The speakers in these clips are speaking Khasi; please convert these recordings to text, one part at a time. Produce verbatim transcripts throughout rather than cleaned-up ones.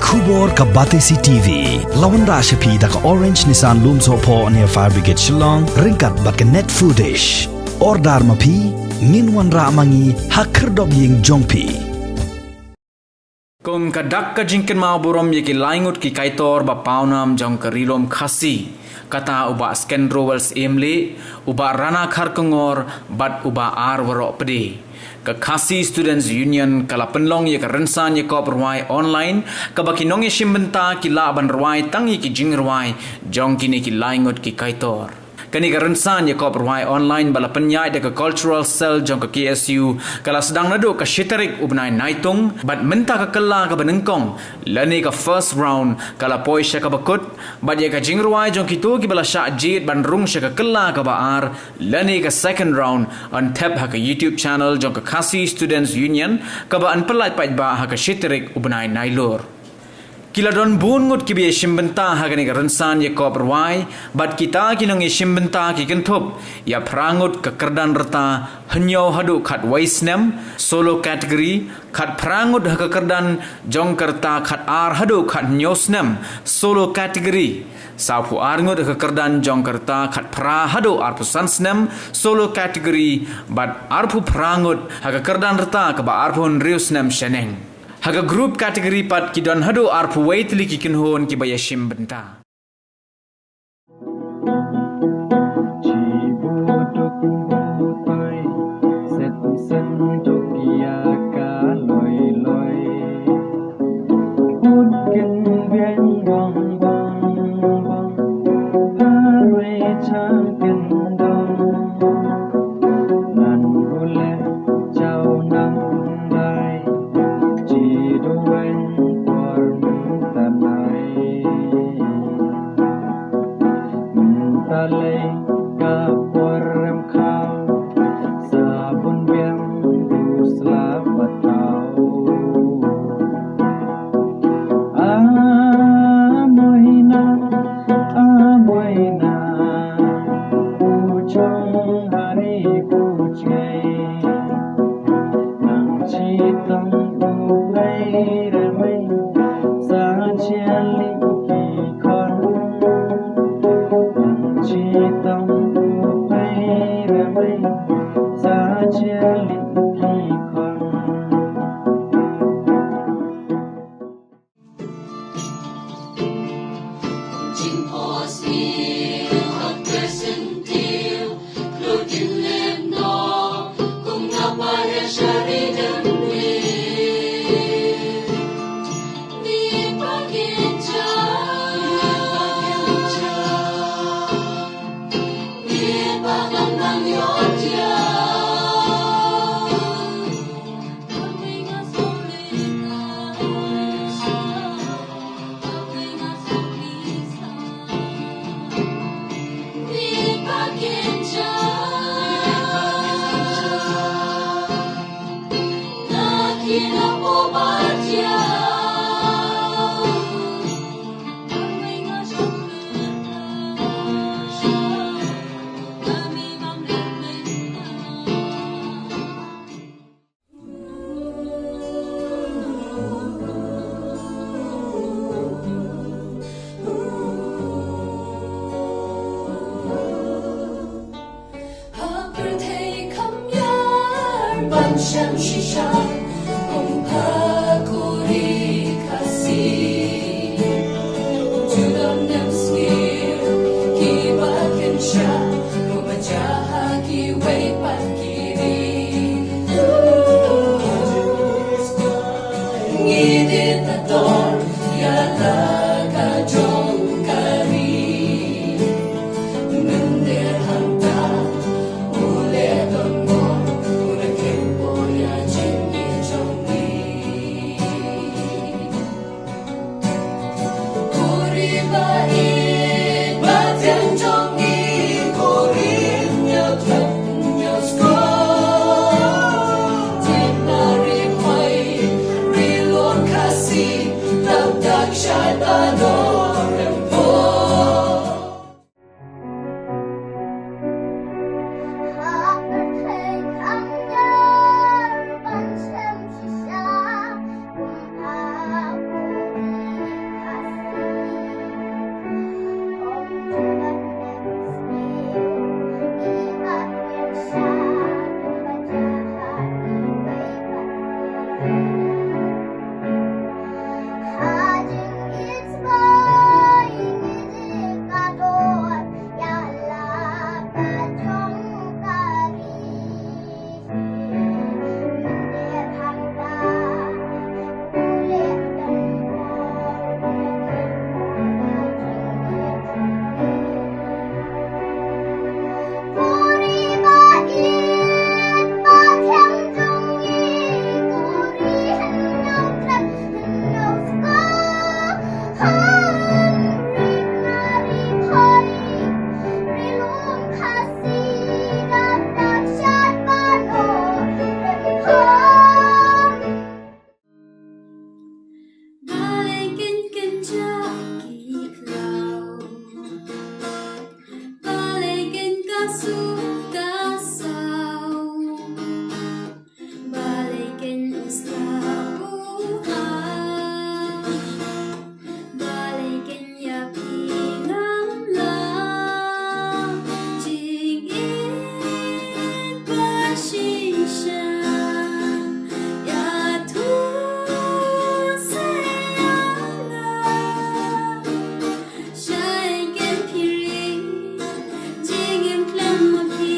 Khubor ka Batesi T V. La wanrah sha phi da ka Orange Nissan Lumsohphoh near Fire Brigade Shillong, ryngkat bad ka Net Foodish. Order ma phi, ngin wanrah ma ngi ha khyrdop ïing jong phi. Kum ka dak ka jingkynmaw burom ïa ki lai ngut ki kaitor ba pawnam jong ka Ri Lum Khasi, kata u Bah Skendro Wels Imli, u Bah Rana Kharkongor, bad u Bah R Waroh Pde, ka Khasi Students Union ka la pynlong ïa ka rynsan ïakop rwai online, kaba ki nongïashim bynta ki lah ban rwai tang ïa ki jingrwai jong kine ki lai ngut ki kaitor. Kane ka rynsan ïakop rwai online ba la pynïaid da ka Cultural Cell jong ka K S U ka la sdang naduh ka shi tarik u bnai Naitung, bad mynta ka kylla kaba nyngkong, lane ka first round, ka la poi sha kaba kut, bad ïa ka jingrwai jong kito kiba la shah jied ban rung sha ka kylla kaba ar, lane ka second round, yn thep ha ka YouTube channel jong ka Khasi Students Union, kaba yn pyllait paidbah ha ka shi tarik u bnai Nailur. Ki la don bun ngut kiba ïashim bynta ha kane ka rynsan ïakop rwai, bad kita ki nongïashim bynta ki kynthup ïa phra ngut ka kyrdan rta hynñiew haduh khatwei snem, solo category, khatphra ngut ha ka kyrdan jong ka rta khatar haduh khathynñiew snem, solo category, sawphew ar ngut ha ka kyrdan jong ka rta khatphra haduh arphew san snem, solo category, bad arphew phra ngut ha ka kyrdan rta kaba arphew hynriew snem shaneng. Ha ka group category pat ki don haduh arphew wei tylli ki kynhun kiba ïashim bynta. Chi buduk butai, set sen duk ïa ka loi loi. Ut kin biang bong bong bong, harwei chang kin dong. Nan bule chau nam dai, chi duweng por mynta nai. Mynta lei ka por rem khau, sa bun biang du slap ba thau. A moina, a moina, u chong hari u chei. Nang chi tong u pei re mei, sa chia li ki khon. Nang chi tong u pei re mei, sa chia li ki khon. Ha pyrthei kham ïar ban shem shisha, kum ha kuri Khasi. Junom nem sniew kiba kynsha, kum ha kiwei pat ki ri. Ngi dei ta don ïa la ka jong ka ri. Mynder hangta u leh don bor, u leh khlem bor ïa jingïeit jong ngi. Jackie Cloud. Balei ken ka su ka saw. Balei ken u sla u ha. Balei ken ïa phi ngam la. Jingit ba shisha. Ïa thu se ïa nga. Shai ken phi ri, jingim khlem ma phi.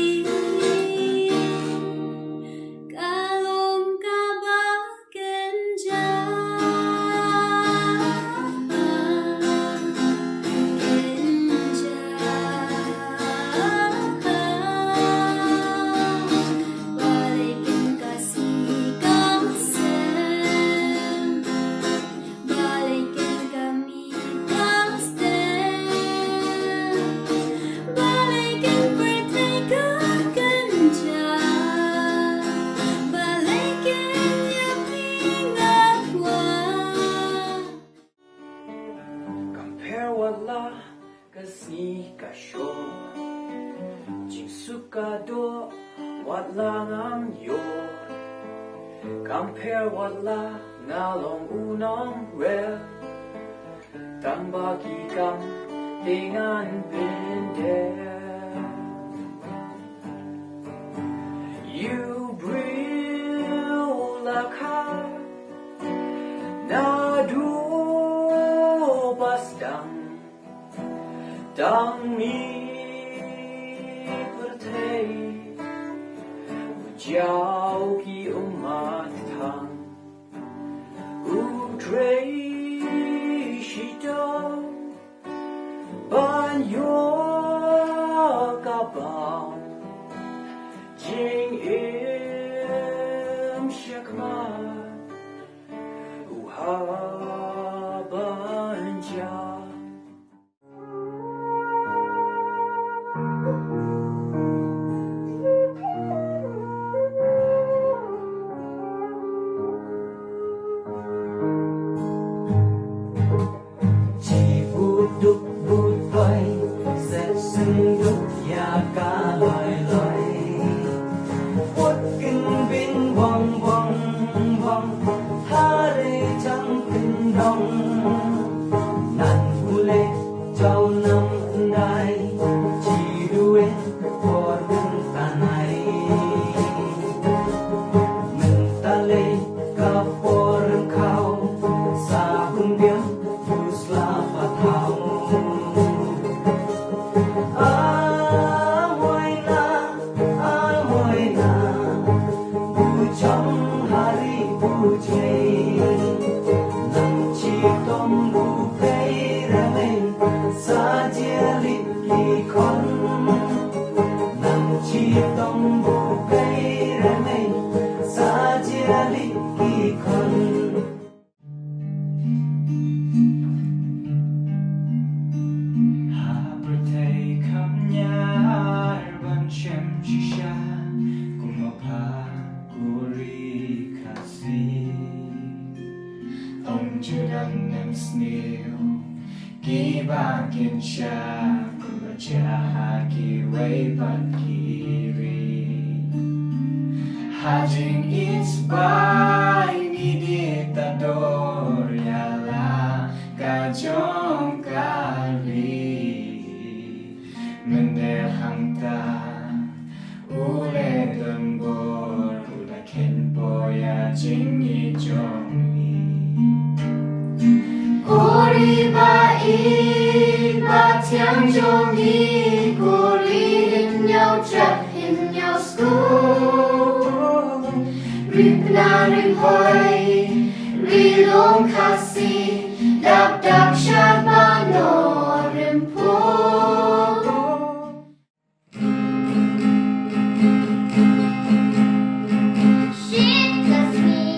Ka long kaba ken ja, ken ja. Balei ken ka si ka sem. Balei ken ka mih ka stem. Balei ken pyrthei ka kynja. Balei ken ïa phi nga kwah. Kam pher wat la ka sngi ka shong. Jingsuk ka doh wat la ngam ïoh. Kam pher wat la nga long u nongrel. Tang ba ki kam te ngan pyndem. Ïa u briew la kha naduh ba sdang. Tang mih pyrthei u jaw ki ummat thang. U trei shitom ban ïoh ka bam. Jingim shakhmat u ha ban ja. Chi bud duk bud bai, set senduk ïa ka lai lai. Put kin bing bong bong bong, hare chang kin dong. Nan ule chau nam ndai, chi duen por kin tanai. Mynta lei ka por khau, sa bun biang u sla pathau. A moina, a moina, bu chong hari bu chei. Nang chitom bu pei ramei, sa jia li ki khon. Nang chitom bu pei ramei, sa jia li ki khon. Ha pyrthei kham ñiar ban shem shisha, kum ma pha kuri Khasi. Ong ju don nem sniew, kiba kin sha, kum ba jia ha kiwei pat ki ri. Ha jingïeit ba ngi dei ta dor ïa la ka jong ka ri. Mynta hangta u leh don bor, u la khein poi ïa jingïeit jong ngi. Ko ri ba ïeit ba thiang jong ngi, ko ri hynñiew trep hynñiew skul. Ri pna ri hoi, ri lum Khasi, dap dap sha ba Nongrim Pung. Shit ka sngi,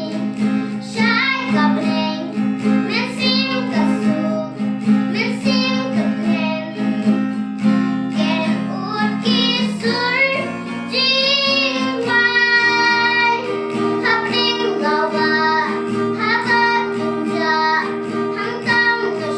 shai ka bneng, mynsiem ka suk, mynsiem ka kren. Ken ut ki sur jingmai, hapdeng ka wah, ha ka kynja, hangtam ka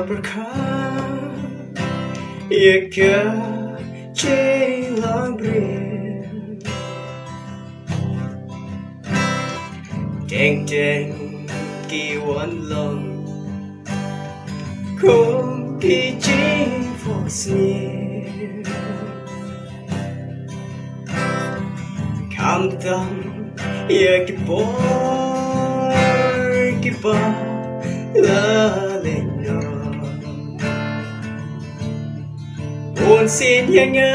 Pyrkhat ïa ka jingïaleh briew. Teng teng ki wan long kum ki jingphohsniew. Khamtam ïa ki por kiba la leit noh. Bun sien ïa nga